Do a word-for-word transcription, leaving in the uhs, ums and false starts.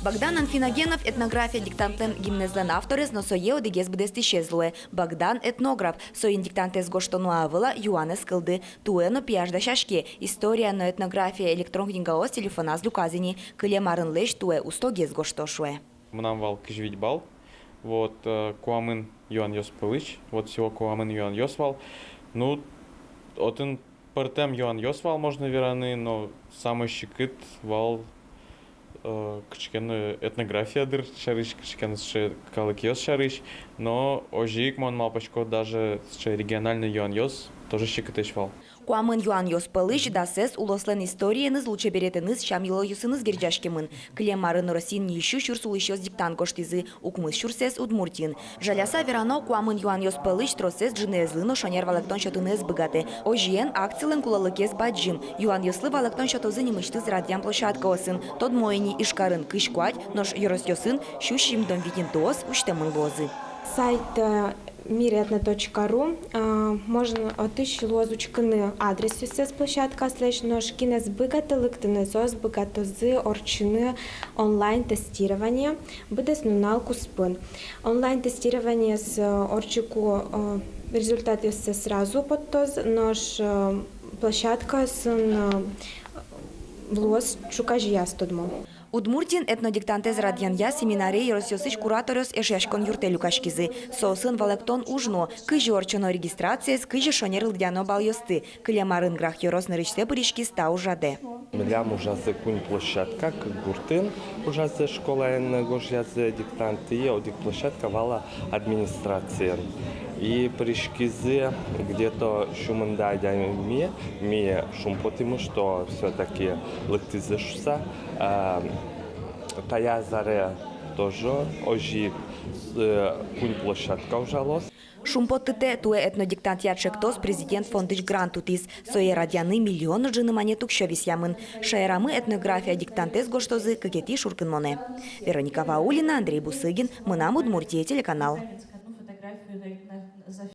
Богдан Анфиногенов этнография диктантлэн гимнэзлэн авторез но сое одӥгез быдэстӥсез луэ. Богдан — этнограф. Соин диктантэз гожтоно-а, ӧвӧл-а, юанэз кылды. Туэ но пияш дасяське: история но этнография электрон книгаос телефоназ люказ ини. Кылем арынлэсь туэ устогес гожто, шуэ. Мынам вал кызь вить балл. Вот, э, куамын юанъёс пӧлысь. Вот всего куамын юанъёс вал. Ну, отын пӧртэм юанъёс вал, можно вераны, но самой секыт вал, э, кыӵе ке но этнография дыр сярысь, кыӵе ке но сыӵе калыкъёс сярысь. Но озьы ик, мон малпасько, даже сыӵе региональной юанъёс тоже секытэсь вал. Куамын юанъёс пӧлысь дасэз улослэн историеныз, лулчеберетэныз, сям-йылолъёсыныз герӟаськемын. Кылем арын Россиын ньыльсю сюрс улӥсьёс диктант гожтӥзы, укмыс сюрсэз — Удмуртиын. Жаляса верано, куамын юанъёс пӧлысь тросэз ӝыныезлы но шонер валэктон сётыны ӧз быгатэ. Озьыен, акцилэн кулэлыкез бадӟым. Юанъёслы валэктон сётозы нимысьтыз радъям площадкаосын. Тодмо ини: Ижкарын кызь куать, нош ёросъёсын сю сизьымдон вить интыос усьтэмын луозы. Сайт, э, мир этно точка ру, а, можно отысь луоз учкыны адресъёссэс площадкаослэсь, нош кин ӧз быгаты лыктыны, соос быгатозы ортчыны онлайн-тестирование быдэс нунал куспын. Онлайн-тестированиез, э, ортчыку, э, результатъёссэ сразу поттоз, нош, э, площадкаосын, э, луоз ӵуказеяз тодмо. Удмуртиын этнодиктантэз радъянъя семинаре ёросъёсысь кураторъёс Эшъяськон юртэ люкаськизы. Соосын валэктон уж нуо: кызьы ортчоно регистрациез, кызьы шонер лыдъяно баллъёсты. Кылем арын Грах ёрос нырысьсэ пыриськиз та ужрадэ. Милям ужазы куинь площадка: кык гуртын ужазы, школаын гожъязы диктант, и одӥг площадка вал администрациын. И пыриськизы где-то сю мында адями. Ми шумпотӥмы, что всё-таки лыктӥзы шуыса. А, таяз аре тоже озьы ик, э, куинь площадка ужалоз. Шумпоттытэ: туэ этнодиктантъя ӵектос Президент фондысь грант утӥз. Сое радъяны миллион ӝыны манет уксё висъямын. Шаерамы этнография диктантэз гожтозы кыкетӥ шуркынмонэ. Вероника Ваулина, Андрей Бусыгин, «Мынам Удмуртие» телеканал.